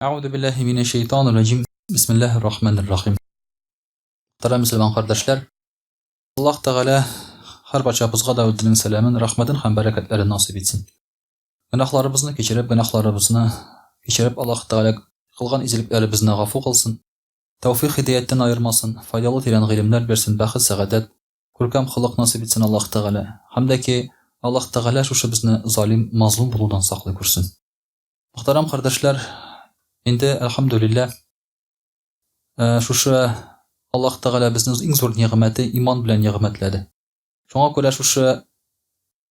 Әгъүзу биллаһи минәш шәйтанир раҗим. Бисмиллаһир рахманир рахим. Мөхтәрәм мөселман кардәшләр, Аллаһ Тәгалә һәр барчабызга да үзенең сәламен, рәхмәтен һәм бәрәкәтләрен насыйп итсен. Гөнаһларыбызны кичереп, гөнаһларыбызны кичереп, Аллаһ Тәгалә кылган изгелекләребезне гафу кылсын. Тәүфик һидаяттән аермасын, файдалы тирән гыйлемнәр бирсен, бәхет, сәгадәт, күркәм холык насыйп итсен Аллаһ Тәгалә. Һәм дә ки, Аллаһ Тәгалә шушы безне залим, мазлум булудан саклый күрсен. Мөхтәрәм кардәшләр, инде әлхәмдүлилләһ, шушы Аллаһ Тәгалә безне иң зур нигъмәте иман белән нигъмәтләде. Шуңа күрә шушы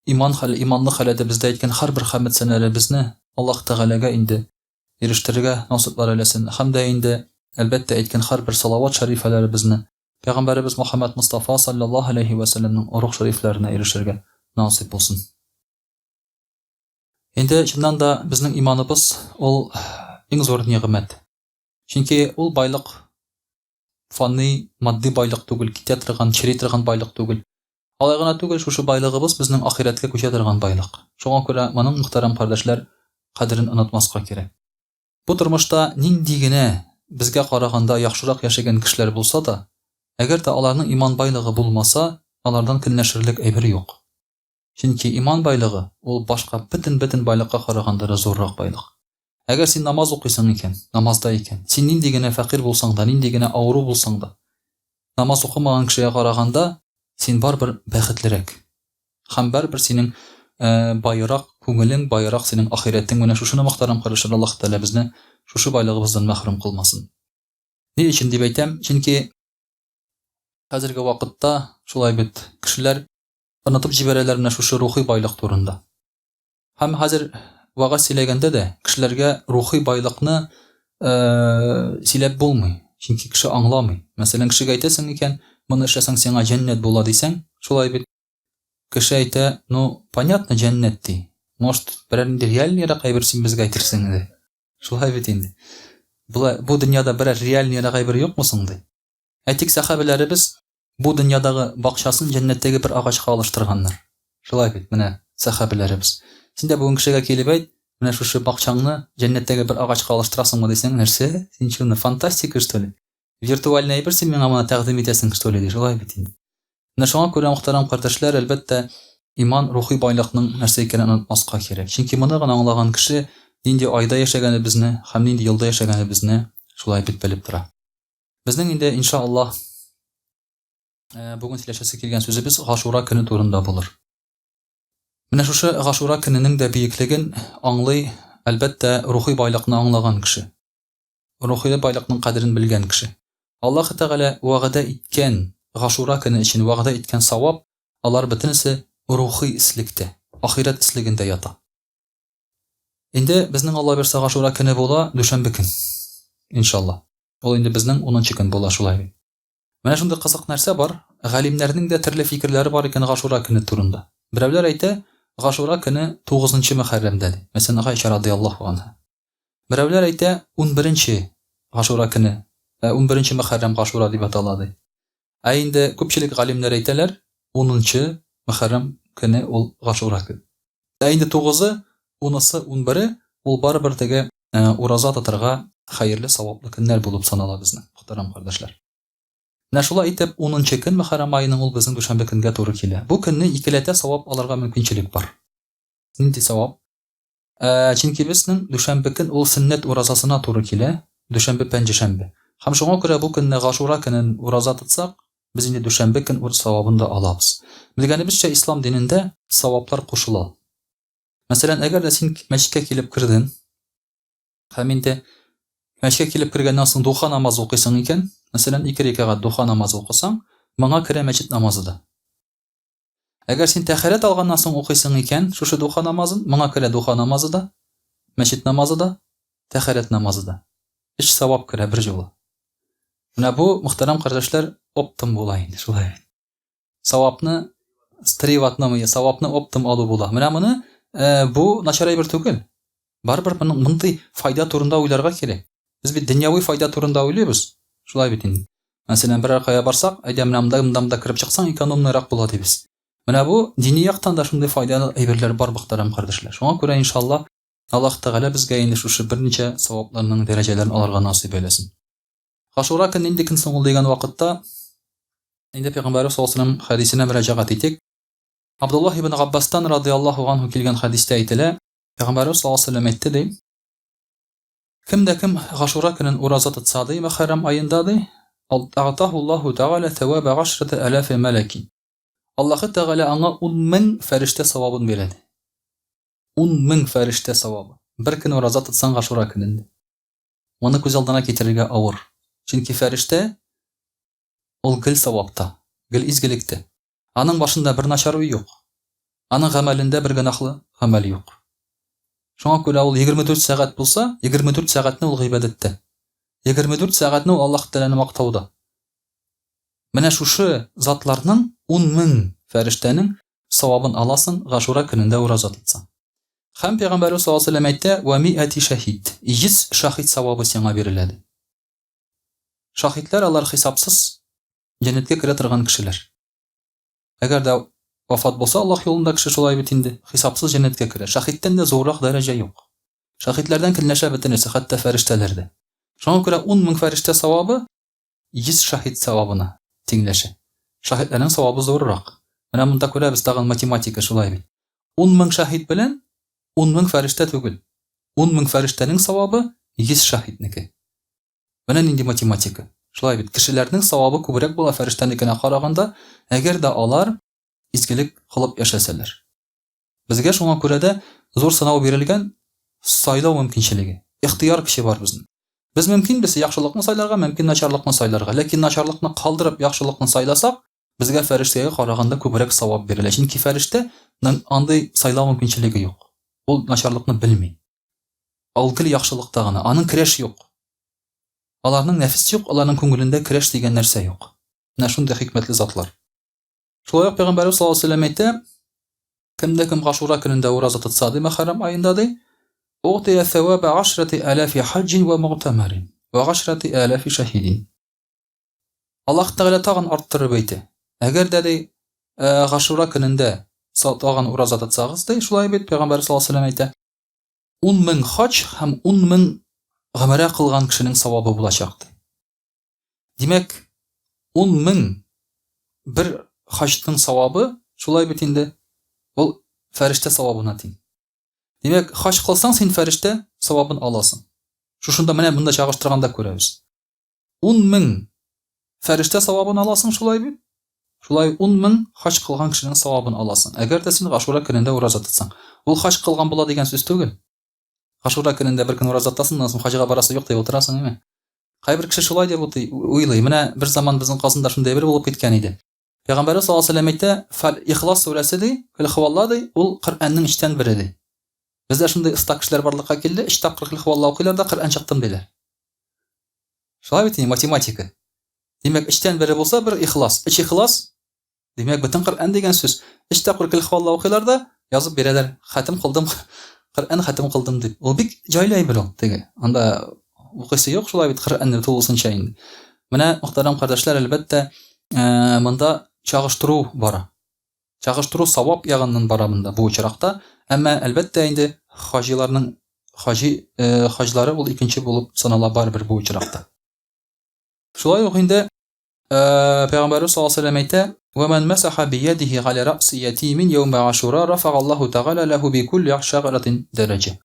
иман хәл, иманлы халәтебездә әйткән һәрбер хәмд сәнәләребезне Аллаһ Тәгаләгә инде ирештерергә насыйплар әйләсен. Һәм дә инде, әлбәттә, әйткән һәрбер салават шәрифәләребезне Пәйгамбәребез Мөхәммәд Мостафа салләллаһу алейһи вә сәлләмнең рух шәрифләренә ирешергә насыйп булсын. Инде чыннан да безнең иманыбыз ул иң зур нигъмәт. Чөнки ул байлык фани, матди байлык түгел, китә торган, чери торган байлык түгел. Алай гына түгел, шушы байлыгыбыз безнең ахирәткә күчә торган байлык. Шуңа күрә моның, мөхтәрәм кардәшләр, кадерен онытмаска кирәк. Бу тормышта нинди генә безгә караганда яхшырак яшәгән кешеләр булса да, әгәр дә аларның иман байлыгы булмаса, алардан көнләшерлек әйбер юк. Чөнки иман байлыгы, ул башка бөтен-бөтен байлыкка караганда да зуррак байлык. Әгәр син намаз укыйсың икән, намазда икән, син нинди генә фәкыйрь булсаң да, нинди генә авыру булсаң да, намаз укымаган кешегә караганда, син барыбер бәхетлерәк. Һәм барыбер синең баерак күңелең, баерак синең ахирәтең. Менә шушыны, мөхтәрәм кардәшләр, Аллаһ Тәгалә безне шушы байлыгыбыздан мәхрүм кылмасын. Ни өчен дип әйтәм? Чөнки хәзерге вакытта шулай бит, кешеләр онытып җибәрәләр менә шушы рухи байлык турында. Һәм хәзер вәгазь сөйләгәндә дә кешеләргә рухи байлыкны сөйләп булмый, чөнки кеше аңламый. Мәсәлән, кешегә әйтәсең икән, моны эшләсәң сиңа җәннәт була дисәң, шулай бит. Кеше әйтә, ну, понятно, җәннәт ди. Может, берәр нинди реальныйрак әйбер син безгә әйтерсең ди. Шулай бит инде. Болай, бу дөньяда берәр реальныйрак әйбер юкмы соң ди. Әйтик, сәхабәләребез Бу дөньядагы бакчасын җәннәттәге бер агачка алыштырганнар. Шулай бит, менә сәхабәләребез. Син дә бүген кешегә килеп әйт, менә шушы бакчаңны җәннәттәге бер агачка алыштырасыңмы дисәң, нәрсә? Син чуны, фантастика, что ли? Виртуальный әйбер син миңа моны тәкъдим итәсең, что ли, ди. Шулай бит инде. Менә шуңа күрә, мөхтәрәм кардәшләр, әлбәттә, иман рухи байлыкның нәрсә икәнен онытмаска кирәк. Чөнки моны гына аңлаган кеше нинди айда яшәгәнебезне һәм нинди елда яшәгәнебезне шулай бит белеп тора. Безнең инде, иншаллаһ, бүген сөйләшәсе килгән сүзебез Гашура көне турында булыр. Менә шушы Гашура көненең дә биеклеген аңлый, әлбәттә, рухи байлыкны аңлаган кеше. Рухи байлыкның кадерен белгән кеше. Аллаһ Тәгалә вәгъдә иткән Гашура көне өчен вәгъдә иткән савап, алар бөтенесе рухи ислектә, ахирәт ислегендә ята. Инде безнең Алла бирсә Гашура көне була, дүшәмбе көн. Иншалла. Ул инде безнең унынчы көн була шулай бит. Менә шундый кызык нәрсә бар, галимнәрнең дә төрле фикерләре бар икән Гашура көне турында. Берәүләр әйтә, Гашура көне тугызынчы мөхәррәмдә ди. Мәсәлән, Гайшә радыяллаһу анһа. Берәүләр әйтә, унберенче Гашура көне, унберенче мөхәррәм Гашура дип атала ди. Ә инде күпчелек галимнәр әйтәләр, унынчы мөхәррәм көне ул Гашура көне. Ә инде тугызы, унысы, унбере ул барыбер теге ураза тотарга хәерле, саваплы көннәр булып санала безнең, мөхтәрәм кардәшләр. Менә шулай итеп, унынчы көн мөхәррәм аеның ул безнең дүшәмбе көнгә туры килә. Бу көнне икеләтә савап алырга мөмкинчелек бар. Нинди савап? Чөнки безнең дүшәмбе көн ул сөннәт уразасына туры килә, дүшәмбе, пәнҗешәмбе. Һәм шуңа күрә бу көнне Гашура көнен ураза тотсак, без инде дүшәмбе көн савабын да алабыз. Белгәнебезчә, ислам динендә саваплар кушыла. Мәсәлән, әгәр дә син мәчеткә килеп кердең, һәм инде мәчеткә килеп кергәннән соң духа намазы укыйсың икән, мәсәлән, ике рәкәгать духа намазы укысаң, моңа керә мәчет намазы да. Әгәр син тәһарәт алганнан соң укыйсың икән, шушы духа намазын, моңа керә духа намазы да, мәчет намазы да, тәһарәт намазы да. Өч савап керә бер юлы. Менә бу, мөхтәрәм кардәшләр, оптом була инде, шулай. Савапны три в одном, савапны оптом алу була. Менә моны э, бу начар әйбер түгел. Барыбер моның мондый файда турында уйларга кирәк. Без бит дөньяви файда турында уйлыйбыз. Шулай бит инде. Мәсәлән, берәр кая барсак, әйдә менә монда монда монда кереп чыксаң, экономныйрак була дибез. Менә бу дини яктан да шундый файдалы әйберләр бар, мөхтәрәм кардәшләр. Шуңа күрә, иншалла, Аллаһ Тәгалә безгә инде шушы берничә савапларның дәрәҗәләрен алырга насыйп әйләсен. Гашура көн нинди көн соң ул дигән вакытта, инде Пәйгамбәрбез саллаллаһу алейһи ва сәлләм хәдисенә мөрәҗәгать итик. Абдуллаһ ибн Габбастан радиаллаһу анһу килгән хәдистә әйтелә, Пәйгамбәрбез саллаллаһу алейһи ва сәлләм әйтте ди, Кем дә кем Гашура көнен ураза тотса ди, Мөхәррәм аенда ди, Агтаһуллаһу тәгалә сәваба гашрати әләфи мәләкин. Аллаһы Тәгалә аңа 10 мең фәрештә савабын бирә ди. 10 мең фәрештә савабы. Бер көн ураза тотсаң Гашура көнендә. Моны күз алдына китерергә авыр. Чөнки фәрештә ул гел савапта, гел изгелектә. Аның башында бер начар уй юк. Аның гамәлендә бер гөнаһлы гамәл юк. Шуңа күрә ул 24 сәгать булса, 24 сәгатьне ул гыйбадәттә. 24 сәгатьне ул Аллаһ Тәгаләне мактауда. Менә шушы затларның 10 мең фәрештәнең савабын аласың Гашура көнендә ураза тотсаң. Һәм Пәйгамбәребез саллаллаһу алейһи ва сәлләм әйтә, "Ва миәти шәһид", 100 шаһид савабы сиңа бирелә, ди. Шаһидләр алар хисапсыз җәннәткә керә торган кешеләр. Әгәр дә вафат булса Аллаһ юлында кеше шулай бит инде, хисапсыз җәннәткә керә. Шаһидтән дә зуррак дәрәҗә юк. Шаһидләрдән көнләшә бөтенесе, хәтта фәрештәләр дә. Шуңа күрә 10 мең фәрештә савабы 100 шаһит савабына тиңләшә. Шаһитләрнең савабы зуррак. Менә монда күрәбез тагын математика шулай бит. 10 мең шаһит белән 10 мең фәрештә түгел. 10 мең фәрештәнең савабы 100 шаһитнеке. Менә нинди математика. Шулай бит, кешеләрнең савабы күбрәк була фәрештәнекенә караганда, әгәр дә алар изгелек кылып яшәсәләр. Безгә шуңа күрә дә зур сынау бирелгән, сайлау мөмкинчелеге, ихтыяр көче бар безнең. Без мөмкинбез яхшылыкны сайларга, мөмкин начарлыкны сайларга. Ләкин начарлыкны калдырып яхшылыкны сайласак, безгә фәрештәгә караганда күбрәк савап бирелә. Чөнки фәрештәнең андый сайлау мөмкинчелеге юк. Ул начарлыкны белми. Ул гел яхшылыкта гына. Аның көрәш юк. Аларның нәфес юк, аларның күңелендә көрәш дигән нәрсә юк. Менә шундый хикмәтле затлар. Шулай ук Пәйгамбәрбез саллаллаһу алейһи ва сәлләм әйтә, кемдә кем Гашура көнендә ураза тотса, ди, Мөхәррәм аенда, ди, угтия сәваба ашрати алафи хаҗҗин ва мугтамарин ва гашрати алафи шаһидин. Аллаһ Тәгалә тагын арттырып әйтә. Әгәр дә ди, э, Гашура көнендә тагын ураза тотсагыз, ди, шулай бит Пәйгамбәр саллаллаһу алейһи ва сәлләм әйтә, 10 мең хаҗ һәм 10 мең гомрә кылган кешенең савабы булачак, ди. Димәк, 10 мең бер хаҗның савабы, шулай бит инде, ул фәрештә савабына тиң. Димәк, хаҗ кылсаң, син фәрештә савабын аласың. Шушында менә монда чагыштырганда күрәбез. 10 мең фәрештә савабын аласың, шулай бит? Шулай 10 мең хаҗ кылган кешенең савабын аласың. Әгәр дә син Гашура көнендә ураза тотсаң. Ул хаҗ кылган була дигән сүз түгел. Гашура көнендә бер көн ураза тотасың, аннан соң хаҗга барасы юк дип утырасың, әйме? Кайбер кеше шулай дип уйлый. Менә бер заман безнең Казанда шундый әйбер булып киткән иде. Пәйгамбәрбез саллаллаһу алейһи ва сәлләм әйтә, Фәл Ихлас сүрәсе ди, Көл һуалла ди, ул Коръәннең өчтән бере ди. Бездә шундый оста кешеләр барлыкка килде, өч тапкыр Көл һуалла укыйлар да Коръән чыктым диләр. Шулай бит инде математика. Димәк, өчтән бере булса бер Ихлас, өч Ихлас Димәк, бөтен Коръән дигән сүз. Өч тапкыр Көл һуалла укыйлар да, язып бирәләр. Хәтем кылдым, Коръән хәтем кылдым дип. Ул бик җайлы әйбер ул, теге. Анда укыйсы юк шулай бит Коръәнне тулысынча инде. Менә, мөхтәрәм кардәшләр, әлбәттә, э, монда чагыштыру бара. Чагыштыру савап ягыннан бара монда бу очракта. Әмма, әлбәттә, инде хаҗиларның хаҗи э, хаҗлары ул икенче булып санала барыбер бу очракта. Шулай ук инде Пәйгамбәрбез саллаллаһу алейһи ва сәлләм әйтә: "Ва ман масаха биядихи галя ра'си ятимин яума Ашура рафага Аллаһу тәгалә ләһу би кулли шәгъратин дәрәҗә."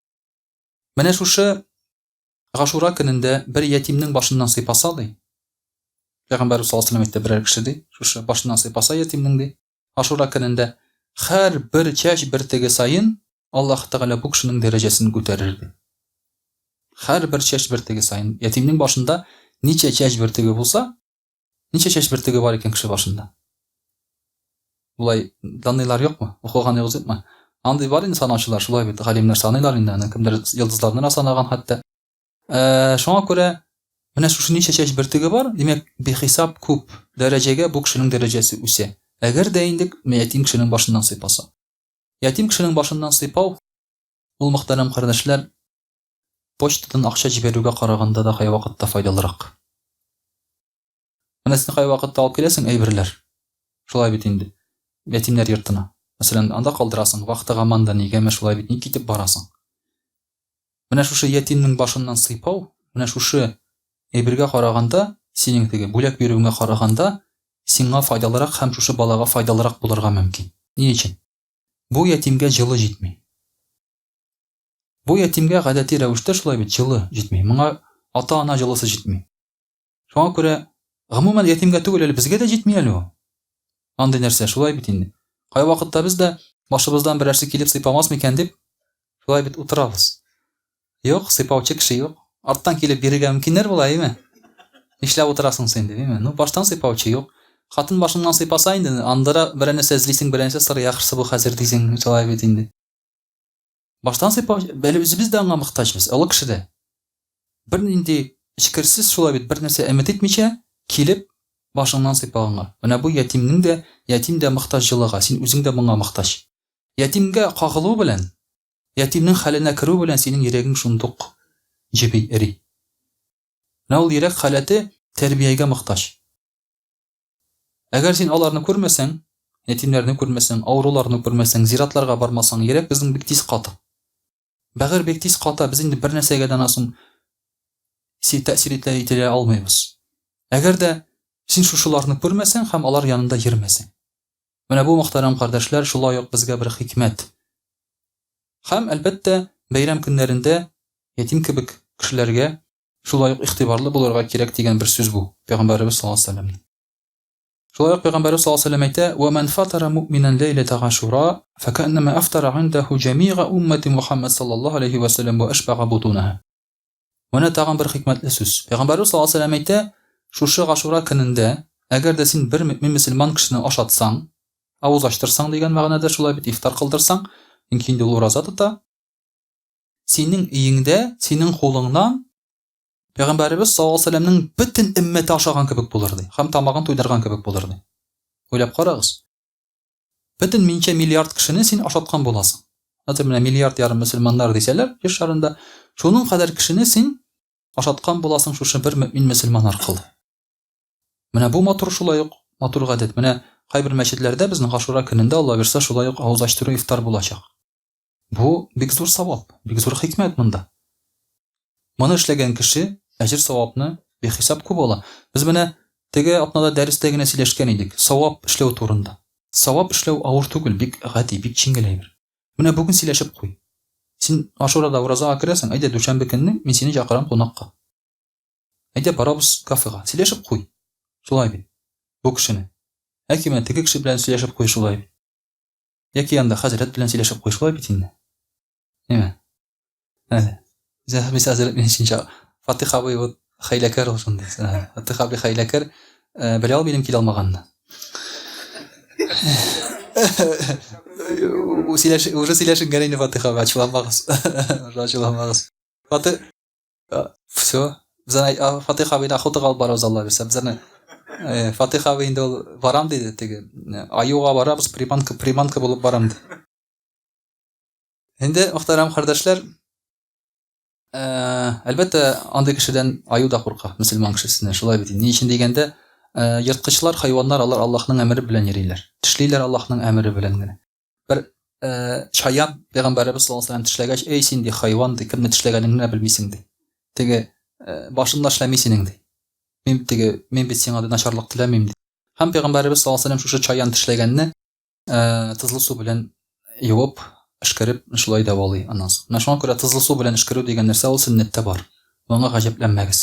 Менә шушы Гашура көнендә бер ятимнең башыннан сыйпаса ди. Пәйгамбәрбез саллаллаһу алейһи ва сәлләм әйтте, берәр кеше ди, шушы башыннан сыйпаса ятимнең ди, Ашура көнендә һәр бер чәч бөртеге саен Аллаһ Тәгалә бу кешенең дәрәҗәсен күтәрер ди. Һәр бер чәч бөртеге саен ятимнең башында ничә чәч бөртеге булса, ничә чәч бөртеге бар икән кеше башында? Болай данныйлар юкмы? Укыган юкмы? Андый бар инде санаучылар, шулай бит, галимнәр саныйлар инде аны, кемдер йолдызларны да санаган хәтта. Ә, шуңа күрә менә шушы ничә чәч бөртеге бар, димәк, бихисап күп дәрәҗәгә бу кешенең дәрәҗәсе үсә. Әгәр дә инде ятим кешенең башыннан сыйпаса. Ятим кешенең башыннан сыйпау, ул, мөхтәрәм кардәшләр, почтадан акча җибәрүгә караганда да кайвакытта файдалырак. Менә син кайвакытта алып киләсең әйберләр. Шулай бит инде. Ятимнәр йортына. Мәсәлән, анда калдырасың, вахтага манда нигәме шулай бит, ник китеп барасың? Менә шушы ятимнең башыннан сыйпау, менә шушы әйбергә караганда, синең теге бүләк бирүеңә караганда, сиңа файдалырак һәм шушы балага файдалырак булырга мөмкин. Ни өчен? Бу ятимгә җылы җитми. Бу ятимгә гадәти рәвештә шулай бит, җылы җитми. Моңа ата-ана җылысы җитми. Шуңа күрә, гомумән, ятимгә түгел әле, безгә дә җитми әле ул. Андый нәрсә, шулай бит инде. Кайвакытта без дә башыбыздан берәрсе килеп сыйпамас микән дип, шулай бит утырабыз. Юк, сыйпаучы кеше юк. Арттан килеп бирергә мөмкиннәр була, әйеме? Нишләп утырасың син дип, әйеме? Ну, баштан сыйпаучы юк. Хатын башыңнан сыйпаса инде, анда да берәр нәрсә эзлисең, берәр нәрсә сыр яхшысы бу хәзер дисең, шулай бит инде. Баштан сыйпау, әле үзебез дә аңа мохтаҗбыз, олы кеше дә. Бернинди эчкерсез шулай бит, бер нәрсә өмет итмичә, килеп, башыңнан сыйпаганга. Менә бу ятимнең дә, ятим дә мохтаҗ җылыга, син үзең дә моңа мохтаҗ. Ятимгә кагылу белән, ятимнең хәленә керү белән синең йөрәгең шундук җеби, эри. Менә ул йөрәк халәте тәрбиягә мохтаҗ. Әгәр син аларны күрмәсәң, ятимнәрне күрмәсәң, авыруларны күрмәсәң, зиратларга бармасаң, йөрәк безнең бик тиз ката. Бәгырь бик тиз ката, без инде бер нәрсәгә дә соң тәэсир итә ителә алмыйбыз. Әгәр дә син шушыларны күрмәсәң һәм алар янында йөрмәсәң. Менә бу, мөхтәрәм кардәшләр, шулай ук безгә бер хикмәт. Һәм, әлбәттә, бәйрәм көннәрендә ятим кебек кешеләргә Шулай ук игътибарлы булырга кирәк дигән бер сүз бу, Пәйгамбәребез саллаллаһу алейһи ва сәлләмнең. Шулай ук Пәйгамбәребез саллаллаһу алейһи ва сәлләм әйтә, "Ва ман фатара муъминан ләйләтә Гашура, фәкәннәмә афтара гындаһу җәмига уммати Мухаммад саллаллаһу алейһи ва сәлләм ва ашбага бутунаһа." Менә тагын бер хикмәтле сүз. Пәйгамбәребез саллаллаһу алейһи ва сәлләм әйтә, шушы Гашура көнендә, әгәр дә син бер мөэмин мөселман кешене ашатсаң, авыз ачтырсаң дигән мәгънәдә шулай бит, ифтар кылдырсаң, чөнки инде ул ураза тота, Синең өеңдә, синең кулыңнан Пәйгамбәребез саллаллаһу алейһи ва сәлләмнең бөтен өммәте ашаган кебек булыр, ди. Һәм тамагын туйдырган кебек булыр, ди. Уйлап карагыз. Бөтен ничә миллиард кешене син ашаткан буласың. Хәзер менә миллиард ярым мөселманнар дисәләр, җир шарында, шуның кадәр кешене син ашаткан буласың шушы бер мөмин мөселман аркылы. Менә бу матур шулай ук матур гадәт. Менә кайбер мәчетләрдә безнең Гашура көнендә Алла бирсә шулай ук авыз ачтыру ифтар булачак. Бу бик зур савап, бик зур хикмәт монда. Моны эшләгән кеше әҗер-савапны бихисап күп ала. Без менә теге атнада дәрестә генә сөйләшкән идек, савап эшләү турында. Савап эшләү авыр түгел, бик гади, бик җиңел әйбер. Менә бүген сөйләшеп куй. Син Ашурада уразага керәсең, әйдә дүшәмбе көнне мин сине чакырам кунакка. Әйдә барабыз кафега. Сөйләшеп куй. Шулай бит. Бу кешене. Яки менә теге кеше белән сөйләшеп куй шулай бит. Яки анда хәзрәт белән сөйләшеп куй, шулай бит инде. Ниме? Әле. Без хәзрәт белән чынча. Фатих абый вот хәйләкәр ул шундый. Фатих абый хәйләкәр. Э, белә ул минем килә алмаганны. Сөйләш, уже сөйләшенгән инде Фатих абый, ачуланмагыз. Уже ачуланмагыз. Фатих Все. Без аны Фатих абыйны охотага алып барабыз, Алла бирсә. Без аны э, Фатих абый инде ул барам диде теге. Э, аюга барабыз, приманка, приманка булып барам ди. Инде мөхтәрәм кардәшләр, э, әлбәттә, андый кешедән аю да курка, мөселман кешесеннән. Шулай бит. Ни өчен дигәндә, э, ерткычлар, хайваннар алар Аллаһның әмере белән йөриләр. Тешлиләр Аллаһның әмере белән генә. Бер э, чаян пәйгамбәребез саллаллаһу алейһи тешләгәч, эй син ди, хайван ди, кемне тешләгәнеңне дә белмисең ди. Теге э, башың да эшләми синең ди. Мин теге мин бит сиңа ди начарлык теләмим ди. Һәм пәйгамбәребез саллаллаһу алейһи шушы чаян тешләгәнне э, тозлы су белән юып, өшкереп, шулай дәвалый аннан соң. Менә шуңа күрә тозлы су белән өшкерү дигән нәрсә ул сөннәттә бар. Моңа гаҗәпләнмәгез.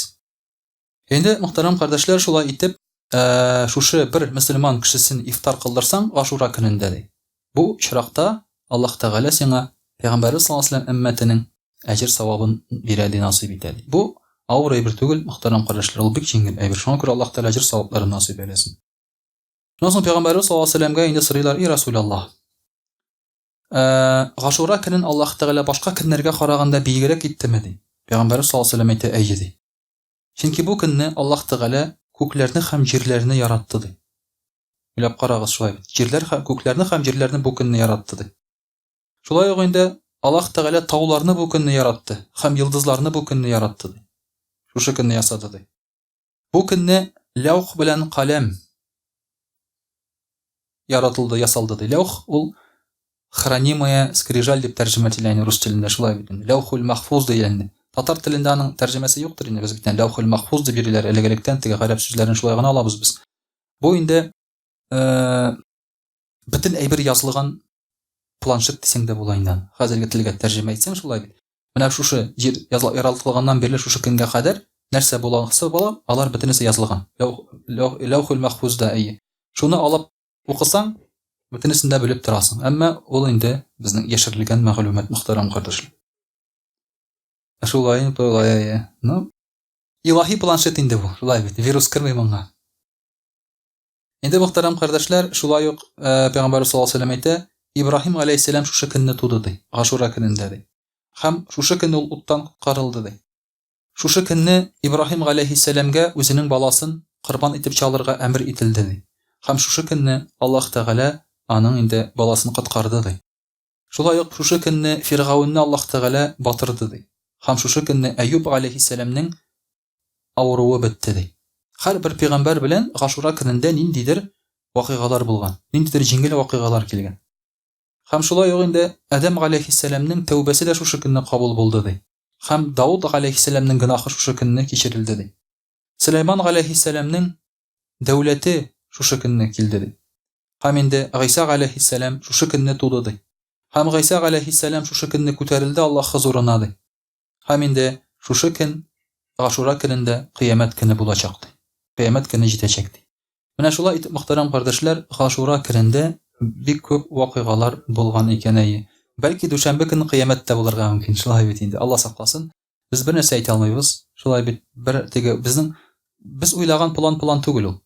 Инде, мөхтәрәм кардәшләр, шулай итеп, ә, шушы бер мөселман кешесен ифтар кылдырсаң, Ашура көнендә ди. Бу очракта Аллаһ Тәгалә сиңа Пәйгамбәребез саллаллаһу алейһи ва сәлләм өммәтенең әҗер-савабын бирә ди, насыйп итә ди. Бу авыр әйбер түгел, мөхтәрәм кардәшләр, ул бик җиңел әйбер. Шуңа күрә Аллаһ Тәгалә әҗер-савапларын насыйп әйләсен. Шуннан соң Пәйгамбәребез саллаллаһу алейһи ва сәлләмгә инде сорыйлар, "И Расулаллаһ, ә, Гашура көнен Аллаһ Тәгалә башка көннәргә караганда биегрәк иттеме?" ди. Пәйгамбәребез саллаллаһу алейһи ва сәлләм әйтә, "Әйе" ди. Чөнки бу көнне Аллаһ Тәгалә күкләрне һәм җирләрне яратты, ди. Уйлап карагыз, шулай бит. Җирләр һәм күкләрне һәм җирләрне бу көнне яратты, ди. Шулай ук инде Аллаһ Тәгалә тауларны бу көнне яратты һәм йолдызларны бу көнне яратты, ди. Шушы көнне ясады, ди. Бу көнне ләүх белән каләм яратылды, ясалды, ди. Ләүх ул Хранимая скрижаль дип тәрҗемә ителә инде рус телендә, шулай бит инде. Ләүхул махфуз дия инде. Татар телендә аның тәрҗемәсе юктыр инде, без бит ләүхул махфуз дип йөриләр элек-электән, теге гарәп сүзләрен шулай гына алабыз без. Бу инде э, бөтен әйбер язылган планшет дисәң дә була инде. Хәзерге телгә тәрҗемә итсәң шулай бит. Менә шушы җир яралтылганнан бирле шушы көнгә кадәр нәрсә буласы була, алар бөтенесе язылган. Ләүхул махфузда, әйе. Шуны алып укысаң, бөтенесен дә белеп торасың. Әмма ул инде безнең яшерелгән мәгълүмат, мөхтәрәм кардәшләр. Шулай, шулай, әйе. Ну, илаһи планшет инде бу, шулай бит. Вирус керми моңа. Инде мөхтәрәм кардәшләр, шулай ук э, Пәйгамбәр саллаллаһу алейһи әйтә, Ибраһим алейһиссәлам шушы көнне туды ди, Гашура көнендә ди. Һәм шушы көнне ул уттан коткарылды ди. Шушы көнне Ибраһим галәйһиссәламгә үзенең баласын корбан итеп чалырга әмер ителде ди. Һәм шушы көнне Аллаһ Тәгалә аның инде баласын коткарды ди. Шулай ук шушы көнне Фиргавенне Аллаһ Тәгалә батырды ди. Һәм шушы көнне Әюб галәйһиссәламнең авыруы бетте ди. Һәрбер пәйгамбәр белән Гашура көнендә ниндидер вакыйгалар булган, ниндидер җиңел вакыйгалар килгән. Һәм шулай ук инде Адәм галәйһиссәламнең тәүбәсе дә шушы көнне кабул булды ди. Һәм Дауд галәйһиссәламнең гөнаһы шушы көнне кичерелде ди. Сөләйман галәйһиссәламнең дәүләте шушы көнне килде ди. Һәм инде Гыйса галәйһиссәлам шушы көнне туды ди. Һәм Гыйса галәйһиссәлам шушы көнне күтәрелде Аллаһ хозурына ди. Һәм инде шушы көн Гашура көнендә кыямәт көне булачак ди. Кыямәт көне җитәчәк ди. Менә шулай итеп, мөхтәрәм кардәшләр, Гашура көнендә бик күп вакыйгалар булган икән, әйе. Бәлки дүшәмбе көн кыямәт тә булырга мөмкин, шулай бит инде, Алла сакласын. Без бер нәрсә әйтә алмыйбыз, шулай бит, бер теге безнең без уйлаган план план түгел ул.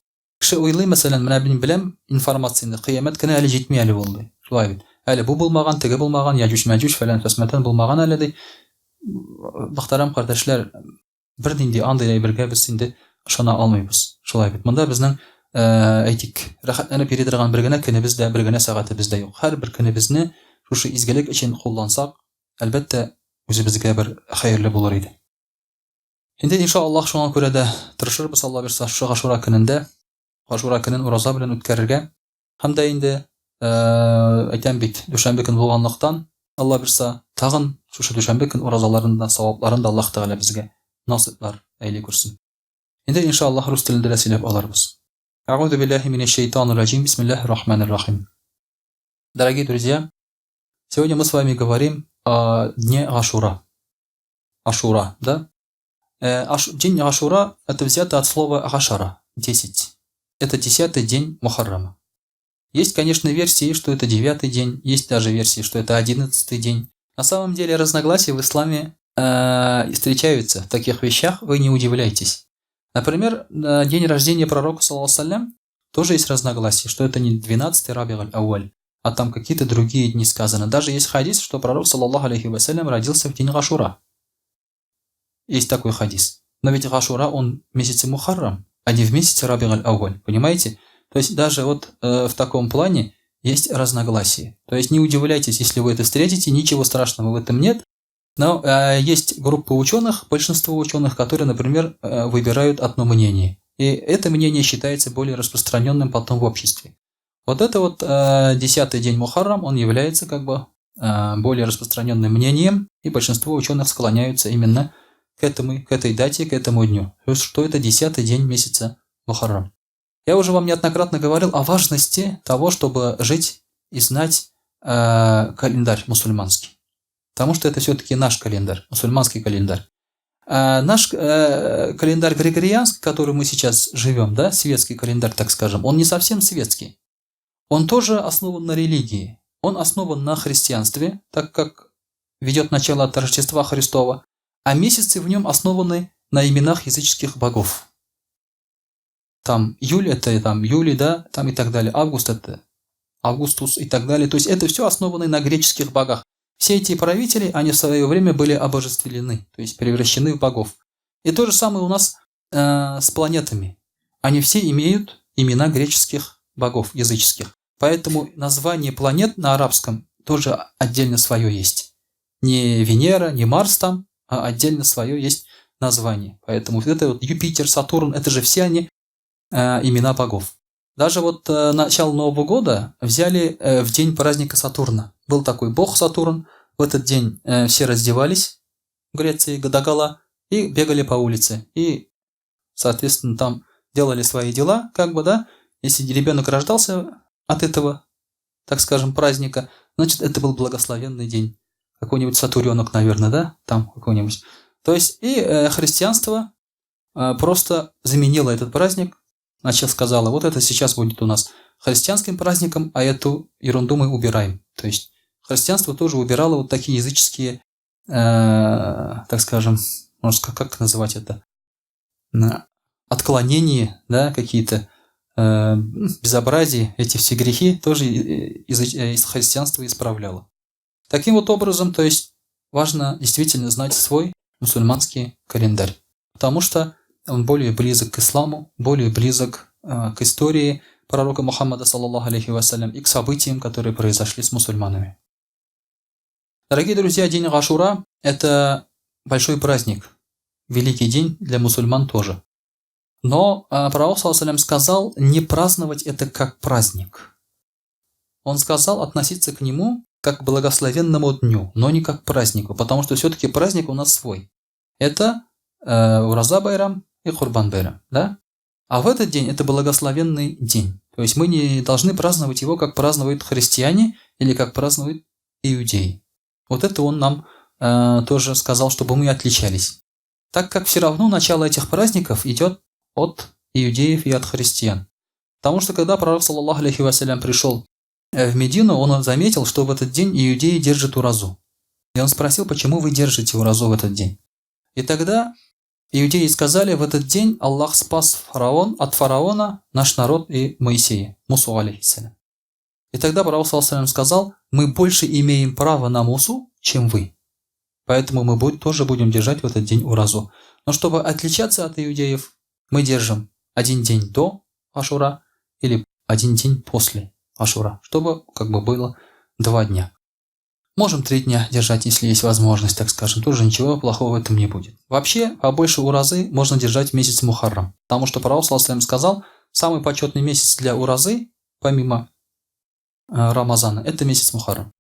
Кеше уйлый, мәсәлән, менә мин беләм информацияне, кыямәт көне әле җитми әле ул, ди. Шулай бит. Әле бу булмаган, теге булмаган, яҗүҗ-мәҗүҗ, фәлән фәсмәтән булмаган әле, ди. Мөхтәрәм кардәшләр, бернинди андый әйбергә без инде ышана алмыйбыз. Шулай бит. Монда безнең, әйтик, рәхәтләнеп йөри торган бер генә көнебез дә, бер генә сәгатебез дә юк. Һәрбер көнебезне шушы изгелек өчен куллансак, әлбәттә, үзебезгә бер хәерле булыр иде. Инде инша Аллаһ шуңа күрә дә тырышырбыз, Алла бирса, шушы Гашура көнендә, Гашура көнен ураза белән үткәрергә. Һәм дә инде, әйтәм бит, дүшәмбе көн булганлыктан, Алла бирса, тагын шушы дүшәмбе көн уразаларын да, савапларын да Аллаһ Тәгалә безгә насыйплар әйли күрсен. Инде инша Аллаһ рус телендә дә сөйләп алырбыз. Әгъузу биллаһи минәш шәйтанир раҗим. Бисмиллаһир рахманир рахим. Дорогие друзья, сегодня мы с вами говорим о дне Ашура. Ашура, да? День Ашура это взято от слова Ашара, 10. Это десятый день Мухаррама. Есть, конечно, версии, что это девятый день, есть даже версии, что это одиннадцатый день. На самом деле разногласия в исламе э, встречаются в таких вещах, вы не удивляйтесь. Например, день рождения пророка, саллаллаху тоже есть разногласия, что это не 12-й Рабиг аль-Ауаль, а там какие-то другие дни сказаны. Даже есть хадис, что пророк, саллаллаху алейхи вассалям, родился в день Гашура. Есть такой хадис. Но ведь Гашура, он в месяце Мухаррам, а не в месяце Рабиг аль-Ауаль. Понимаете? То есть даже вот э, в таком плане есть разногласия. То есть не удивляйтесь, если вы это встретите, ничего страшного в этом нет. Но э, есть группа ученых, большинство ученых, которые, например, э, выбирают одно мнение. И это мнение считается более распространенным потом в обществе. Вот это вот э, десятый день Мухаррам, он является как бы э, более распространенным мнением, и большинство ученых склоняются именно к, этому, к этой дате, к этому дню. То есть, что это десятый день месяца Мухаррам. Я уже вам неоднократно говорил о важности того, чтобы жить и знать э, календарь мусульманский. Потому что это все-таки наш календарь, мусульманский календарь. А наш э, календарь григорианский, который мы сейчас живем, да, светский календарь, так скажем, он не совсем светский. Он тоже основан на религии. Он основан на христианстве, так как ведет начало от Рождества Христова, а месяцы в нем основаны на именах языческих богов. Там июль это там Юлий, да, там и так далее, август это Августус и так далее. То есть это все основано на греческих богах. Все эти правители, они в свое время были обожествлены, то есть превращены в богов. И то же самое у нас э, с планетами. Они все имеют имена греческих богов, языческих. Поэтому название планет на арабском тоже отдельно свое есть. Не Венера, не Марс там, а отдельно свое есть название. Поэтому вот это вот Юпитер, Сатурн, это же все они э, имена богов. Даже вот э, начало Нового года взяли э, в день праздника Сатурна. Был такой бог Сатурн. В этот день все раздевались в Греции догола и бегали по улице. И, соответственно, там делали свои дела, как бы, да. Если ребенок рождался от этого, так скажем, праздника, значит, это был благословенный день. Какой-нибудь Сатуренок, наверное, да, там какой-нибудь. То есть и христианство просто заменило этот праздник, значит, сказала, вот это сейчас будет у нас христианским праздником, а эту ерунду мы убираем. То есть христианство тоже убирало вот такие языческие, так скажем, можно сказать, как называть это, отклонения, да, какие-то безобразия, эти все грехи тоже из христианства исправляло. Таким вот образом, то есть важно действительно знать свой мусульманский календарь, потому что он более близок к исламу, более близок к истории пророка Мухаммада, саллаллаху алейхи вассалям, и к событиям, которые произошли с мусульманами. Дорогие друзья, день Гашура – это большой праздник, великий день для мусульман тоже. Но пророк, саллаллаху, сказал не праздновать это как праздник. Он сказал относиться к нему как к благословенному дню, но не как к празднику, потому что все-таки праздник у нас свой. Это Ураза Байрам и Курбан Байрам, да? А в этот день это благословенный день. То есть мы не должны праздновать его, как празднуют христиане или как празднуют иудеи. Вот это он нам тоже сказал, чтобы мы отличались. Так как все равно начало этих праздников идет от иудеев и от христиан. Потому что когда пророк, саллаллаху алейхи вассалям, пришел в Медину, он заметил, что в этот день иудеи держат уразу. И он спросил, почему вы держите уразу в этот день? И тогда иудеи сказали, в этот день Аллах спас от фараона наш народ и Моисея, Мусу алейхиссалям. И тогда пророк, саллаллаху, сказал, мы больше имеем право на Мусу, чем вы. Поэтому мы тоже будем держать в этот день уразу. Но чтобы отличаться от иудеев, мы держим один день до Ашура или один день после Ашура, чтобы как бы было 2 дня. Можем 3 дня держать, если есть возможность, так скажем, тоже ничего плохого в этом не будет. Вообще, побольше уразы можно держать в месяц Мухаррам, потому что пророк, саллаллаху алейхи вассалям, сказал, самый почетный месяц для уразы, помимо Рамазана, это месяц Мухаррам.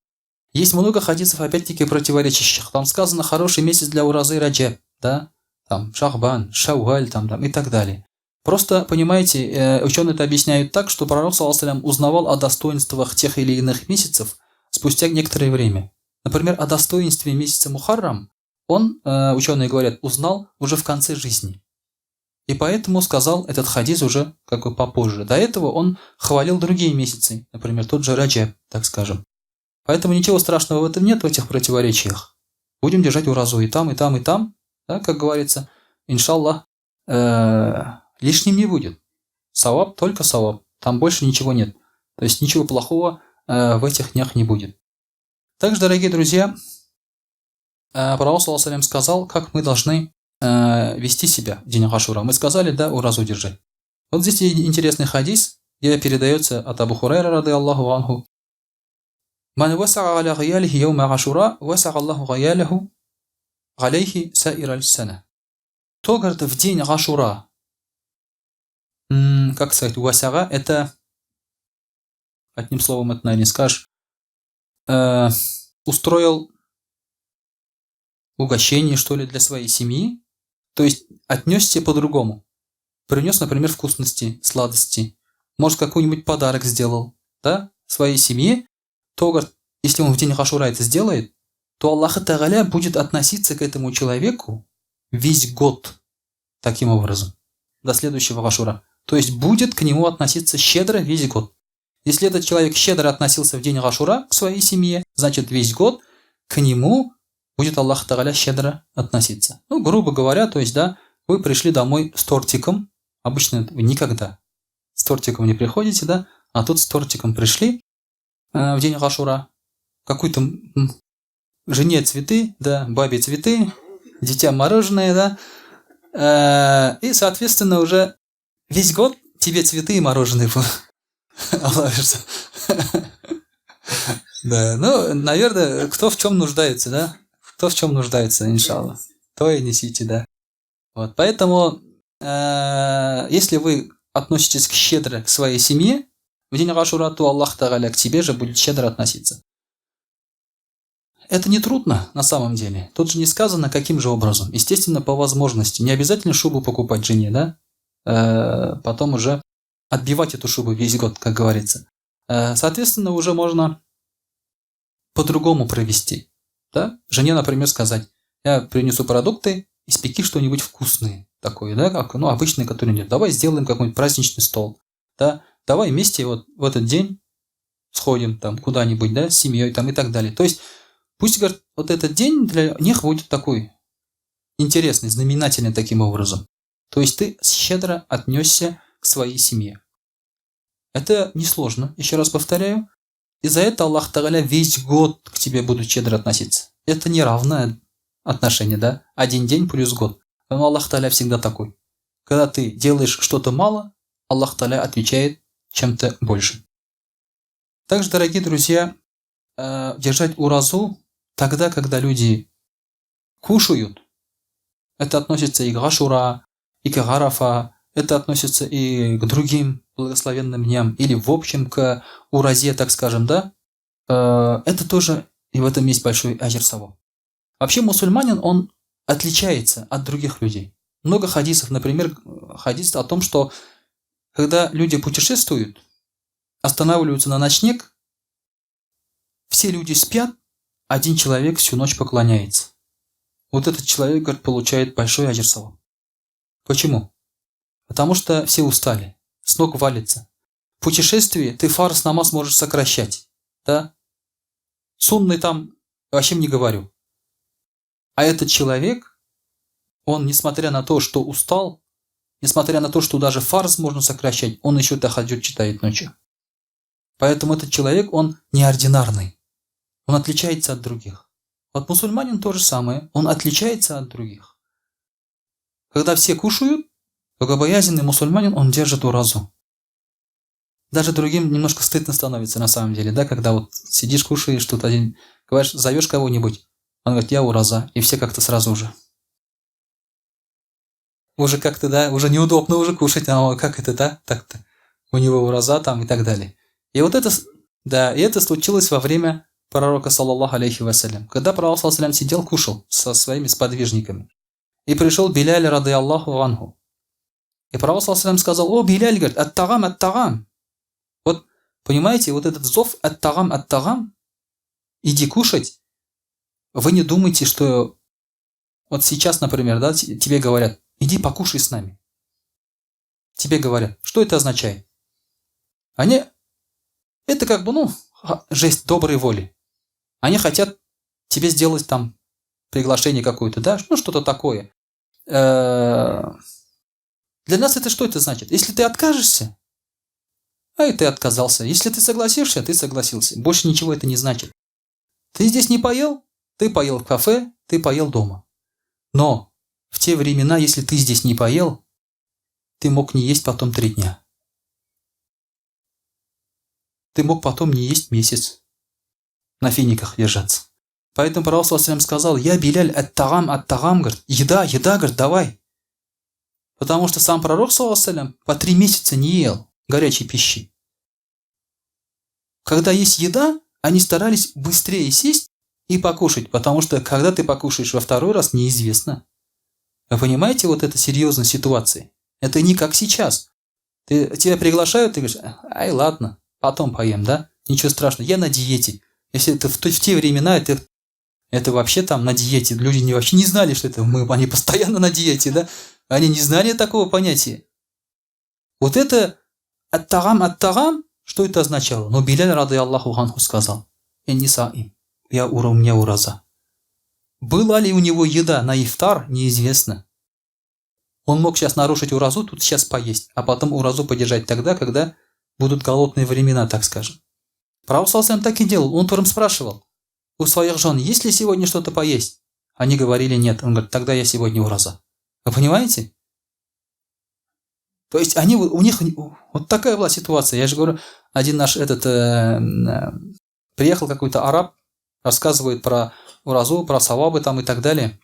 Есть много хадисов, опять-таки, противоречащих. Там сказано, хороший месяц для уразы Раджаб, да, там Шахбан, Шауаль, там, и так далее. Просто, понимаете, ученые это объясняют так, что пророк, саллаллаху алейхи вассалям, узнавал о достоинствах тех или иных месяцев спустя некоторое время. Например, о достоинстве месяца Мухаррам он, ученые говорят, узнал уже в конце жизни. И поэтому сказал этот хадис уже как бы попозже. До этого он хвалил другие месяцы, например, тот же Раджаб, так скажем. Поэтому ничего страшного в этом нет, в этих противоречиях. Будем держать уразу и там, и там, и там, да, как говорится, иншаллах, лишним не будет. Саваб, только саваб, там больше ничего нет. То есть ничего плохого в этих днях не будет. Также, дорогие друзья, пророк, саллаллаху алейхи вассалям, сказал, как мы должны вести себя в день Ашура. Мы сказали, да, уразу держать. Вот здесь интересный хадис, где передается от Абу Хурайра, рады Аллаху анху. «Ман васаа аля гиялихи яума Ашура, васаа Аллаху гиялиху алейхи саир аль-сана». Кто, говорит, в день Ашура, как сказать, васага, это, одним словом это, наверное, не скажешь, устроил угощение, что ли, для своей семьи, то есть отнесся по-другому. Принес, например, вкусности, сладости, может, какой-нибудь подарок сделал, да, своей семье, то, говорит, если он в день Ашура это сделает, то Аллах Тааля будет относиться к этому человеку весь год таким образом, до следующего Ашура. То есть будет к нему относиться щедро весь год. Если этот человек щедро относился в день Ашура к своей семье, значит весь год к нему будет Аллах Тааля щедро относиться. Ну, грубо говоря, то есть, да, вы пришли домой с тортиком, обычно вы никогда с тортиком не приходите, да, а тут с тортиком пришли в день Ашура, какой-то жене цветы, да, бабе цветы, детям мороженое, да, и, соответственно, уже весь год тебе цветы и мороженое будут. Да, ну, наверное, кто в чем нуждается, да? Кто в чем нуждается, иншаллах, то и несите, да. Вот, поэтому, если вы относитесь щедро к своей семье в день Ашура, то Аллах Тааля к тебе же будет щедро относиться. Это не трудно на самом деле. Тут же не сказано, каким же образом. Естественно, по возможности. Не обязательно шубу покупать жене, да? Потом уже отбивать эту шубу весь год, как говорится. Соответственно, уже можно по-другому провести. Да? Жене, например, сказать, я принесу продукты, испеки что-нибудь вкусное такое, да, как, ну, обычное, которое нет. Давай сделаем какой-нибудь праздничный стол, да, давай вместе вот в этот день сходим там куда-нибудь, да, с семьей там и так далее. То есть пусть, говорит, вот этот день для них будет такой интересный, знаменательный таким образом. То есть ты щедро отнесся к своей семье. Это несложно, еще раз повторяю. И за это Аллах Тагаля весь год к тебе будет щедро относиться. Это не равное отношение, да? Один день плюс год. Но Аллах Таля всегда такой. Когда ты делаешь что-то мало, Аллах Таля отвечает чем-то больше. Также, дорогие друзья, держать уразу тогда, когда люди кушают, это относится и к Гашура, и к Арафа, это относится и к другим благословенным дням, или в общем к уразе, так скажем, да, это тоже, и в этом есть большой аджир саваб. Вообще мусульманин, он отличается от других людей. Много хадисов, например, хадис о том, что когда люди путешествуют, останавливаются на ночлег, все люди спят, один человек всю ночь поклоняется. Вот этот человек, говорит, получает большой аджир саваб. Почему? Потому что все устали, с ног валится. В путешествии ты фарз намаз можешь сокращать, да? Сунны там вообще не говорю. А этот человек, он, несмотря на то, что устал, несмотря на то, что даже фарз можно сокращать, он еще тахаджуд читает ночью. Поэтому этот человек, он неординарный. Он отличается от других. Вот мусульманин то же самое, он отличается от других. Когда все кушают, богобоязненный мусульманин, он держит уразу. Даже другим немножко стыдно становится на самом деле, да, когда вот сидишь, кушаешь, тут один, говоришь, зовешь кого-нибудь, он говорит, я ураза, и все как-то сразу уже. Уже как-то, да, уже неудобно уже кушать, а как это, да, так-то, у него ураза там и так далее. И вот это, да, и это случилось во время пророка, саллаллаху алейхи вассалям. Когда пророк, саллаллаху алейхи сидел, кушал со своими сподвижниками. И пришел Биляль, рады Аллаху анху. И пророк, саллаллаху сказал, о, Биляль, говорит, ат-тагам, ат-тагам. Вот, понимаете, вот этот зов ат-тагам, ат-тагам, иди кушать, вы не думайте, что вот сейчас, например, да, тебе говорят, иди покушай с нами. Тебе говорят, что это означает? Они, это как бы, ну, жест доброй воли. Они хотят тебе сделать там приглашение какое-то, да, ну, что-то такое. Для нас это что это значит? Если ты откажешься, а и ты отказался. Если ты согласишься, ты согласился. Больше ничего это не значит. Ты здесь не поел, ты поел в кафе, ты поел дома. Но в те времена, если ты здесь не поел, ты мог не есть потом 3 дня. Ты мог потом не есть месяц, на финиках держаться. Поэтому пророк саллаллаху алейхи ва саллям сказал, я Биляль, ат-тагам, ат-тагам, говорит, еда, еда, говорит, давай. Потому что сам пророк саллаллаху алейхи ва саллям по 3 месяца не ел горячей пищи. Когда есть еда, они старались быстрее сесть и покушать, потому что когда ты покушаешь во второй раз, неизвестно. Вы понимаете вот эту серьезную ситуацию? Это не как сейчас. Тебя приглашают, ты говоришь, ай, ладно, потом поем, да? Ничего страшного, я на диете. Если это в те времена, это вообще там на диете. Люди вообще не знали, что это мы, они постоянно на диете, да? Они не знали такого понятия. Вот это ат-тагам, ат-тагам, что это означало? Но Биляль, рады Аллаху анху, сказал, «Инни саим, у меня ураза». Была ли у него еда на ифтар, неизвестно. Он мог сейчас нарушить уразу, тут сейчас поесть, а потом уразу подержать тогда, когда будут голодные времена, так скажем. Пророк саллаллаху алейхи ва саллям так и делал. Он утром спрашивал у своих жен, есть ли сегодня что-то поесть? Они говорили нет. Он говорит, тогда я сегодня ураза. Вы понимаете? То есть у них вот такая была ситуация. Я же говорю, один наш этот, приехал какой-то араб, рассказывает про уразу, про савабы там и так далее.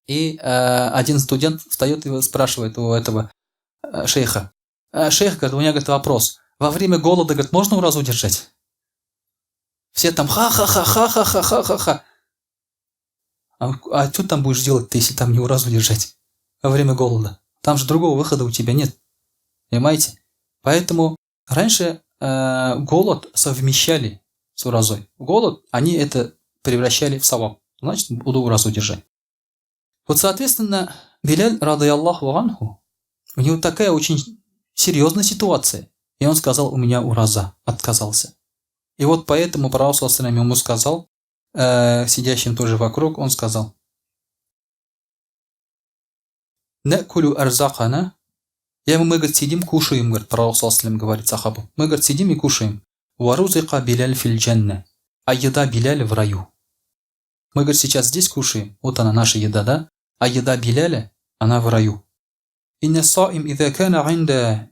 И один студент встает и спрашивает у этого шейха. Шейх говорит, у меня, говорит, вопрос. Во время голода, говорит, можно уразу держать? Все там ха-ха-ха-ха-ха-ха-ха-ха. А что там будешь делать ты, если там не уразу держать во время голода? Там же другого выхода у тебя нет. Понимаете? Поэтому раньше голод совмещали с уразой. Голод, они это превращали в саваб. Значит, буду уразу держать. Вот, соответственно, Беляль, рады Аллаху анху, у него такая очень серьезная ситуация. И он сказал, у меня ураза, отказался. И вот поэтому пророк ему сказал, сидящим тоже вокруг, он сказал, «Накулю арзакана». Я, мы, говорит, сидим, кушаем, говорит, пророк саллаллаху говорит сахабу. Мы, говорит, сидим и кушаем. Варузика Беляль филь джанна. А еда Беляля в раю. Мы, говорит, сейчас здесь кушаем. Вот она, наша еда, да? А еда Беляля, она в раю. Инна саим иза кана инда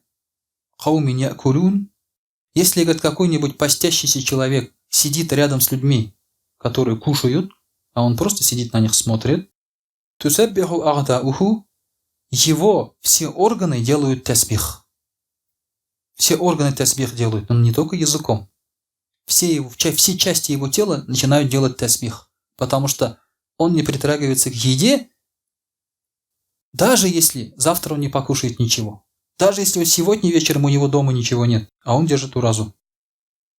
каумин якулун. Если, говорит, какой-нибудь постящийся человек сидит рядом с людьми, которые кушают, а он просто сидит на них, смотрит, тусаббиху а'дауху, его все органы делают тасбих. Все органы тасбих делают, но не только языком. Все части его тела начинают делать тасбих, потому что он не притрагивается к еде, даже если завтра он не покушает ничего. Даже если сегодня вечером у него дома ничего нет, а он держит уразу.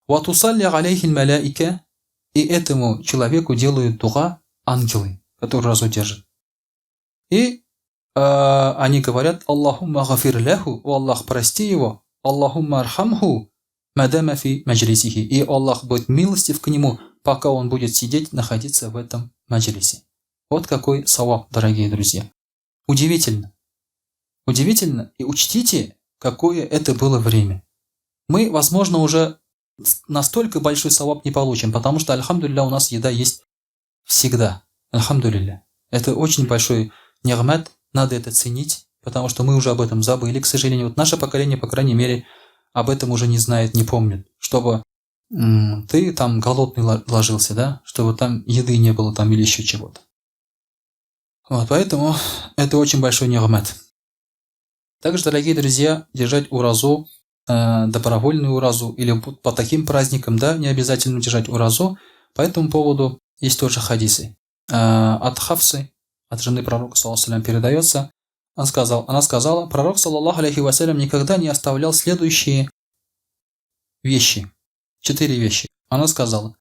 «Ватусалли алейхи маляика», и этому человеку делают дуа ангелы, которые уразу держат. И они говорят: «Аллахумма гафир ляху», «О Аллах, прости его», «Аллахумма архамху, мадама фи маджлисихи», и Аллах будет милостив к нему, пока он будет сидеть, находиться в этом маджлисе. Вот какой саваб, дорогие друзья. Удивительно. Удивительно. И учтите, какое это было время. Мы, возможно, уже настолько большой саваб не получим, потому что, альхамдулилля, у нас еда есть всегда. Альхамдулилля. Это очень большой нигмат, надо это ценить, потому что мы уже об этом забыли, к сожалению. Вот наше поколение, по крайней мере, об этом уже не знает, не помнит. Чтобы ты там голодный ложился, да, чтобы там еды не было там или еще чего-то. Вот, поэтому это очень большой нигмат. Также, дорогие друзья, держать уразу, добровольную уразу или по таким праздникам, да, не обязательно держать уразу. По этому поводу есть тоже хадисы. От Хафсы, от жены пророка, саллаллаху алейхи ва саллям, передается, она сказала, пророк, саллаллаху алейхи ва саллям, никогда не оставлял следующие вещи, 4 вещи. Она сказала,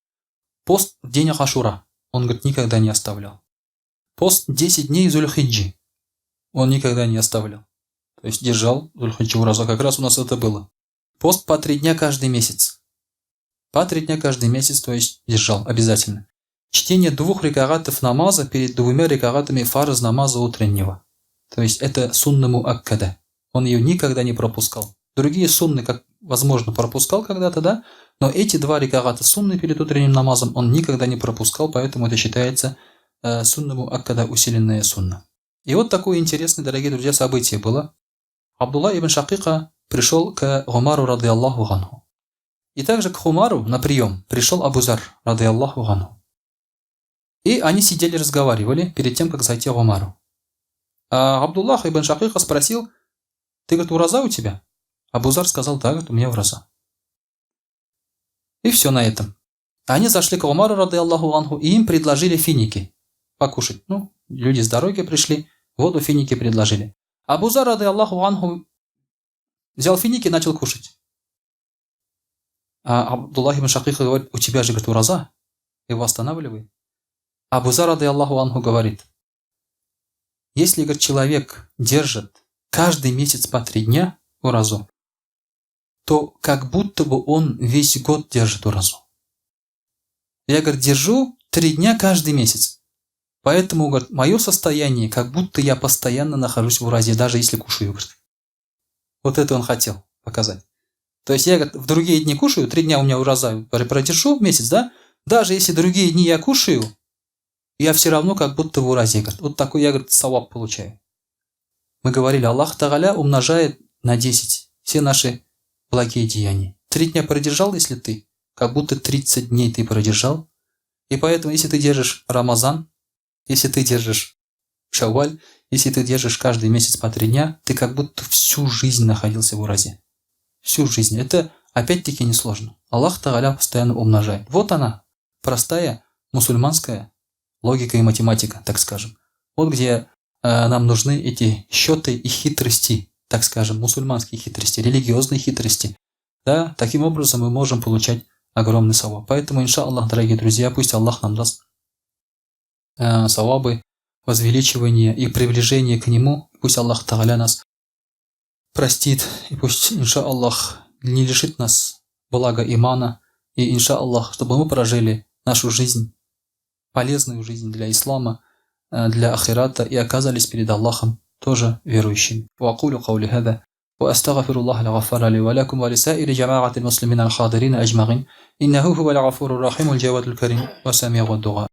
пост в день Ашура, он, говорит, никогда не оставлял. Пост 10 дней Зуль-Хиджи, он никогда не оставлял. То есть держал Зуль-Хиджи уразу, как раз у нас это было. Пост по 3 дня каждый месяц. По 3 дня каждый месяц, то есть держал обязательно. Чтение 2 ракаатов намаза перед 2 ракаатами фарз намаза утреннего. То есть это сунна муаккада. Он ее никогда не пропускал. Другие сунны, как возможно, пропускал когда-то, да? Но эти 2 ракаата сунны перед утренним намазом он никогда не пропускал, поэтому это считается сунна муаккада, усиленная сунна. И вот такое интересное, дорогие друзья, событие было. Абдулла ибн Шакика пришел к Умару, рады Аллаху анху. И также к Умару на прием пришел Абу Зар, рады Аллаху анху. И они сидели, разговаривали перед тем, как зайти к Умару. А Абдуллах ибн Шакика спросил: ты, говорит, ураза у тебя? Абу Зар сказал: да, говорит, у меня ураза. И все на этом. Они зашли к Умару, рады Аллаху анху, и им предложили финики покушать. Ну, люди с дороги пришли, воду финики предложили. Абу Зар, рады Аллаху анху, взял финики и начал кушать. А Абдуллах ибн Шакика говорит: у тебя же, говорит, ураза. Его останавливает. Абу Зар, рады Аллаху анху, говорит: если, говорит, человек держит каждый месяц по 3 дня уразу, то как будто бы он весь год держит уразу. Я, говорит, держу 3 дня каждый месяц. Поэтому, говорит, мое состояние, как будто я постоянно нахожусь в уразе, даже если кушаю, говорит. Вот это он хотел показать. То есть я, говорит, в другие дни кушаю, 3 дня у меня ураза продержу, месяц, да? Даже если другие дни я кушаю, я все равно как будто в уразе, говорит. Вот такой я, говорит, саваб получаю. Мы говорили, Аллах Тааля умножает на 10 все наши благие деяния. 3 дня продержал, если ты, как будто 30 дней ты продержал. И поэтому, если ты держишь Рамазан, если ты держишь Шавваль, если ты держишь каждый месяц по 3 дня, ты как будто всю жизнь находился в уразе. Всю жизнь. Это Опять-таки несложно. Аллах Тагаля постоянно умножает. Вот она, простая мусульманская логика и математика, так скажем. Вот где э, нам нужны эти счеты и хитрости, так скажем, мусульманские хитрости, религиозные хитрости. Да, таким образом мы можем получать огромный саваб. Поэтому, иншаллах, дорогие друзья, пусть Аллах нам даст э, савабы, возвеличивание и приближение к Нему. Пусть Аллах Тагаля нас простит, и пусть, иншаллах, не лишит нас блага имана, и, иншаллах, чтобы мы прожили нашу жизнь, полезную жизнь для ислама, э, для ахирата, и оказались перед Аллахом тоже верующими. وأقول قولي هذا وأستغفر الله الغفار لي ولكم ولسائر جماعة المسلمين الحاضرين أجمعين إنه هو الغفور الرحيم الجواد الكريم وسميع الدعاء.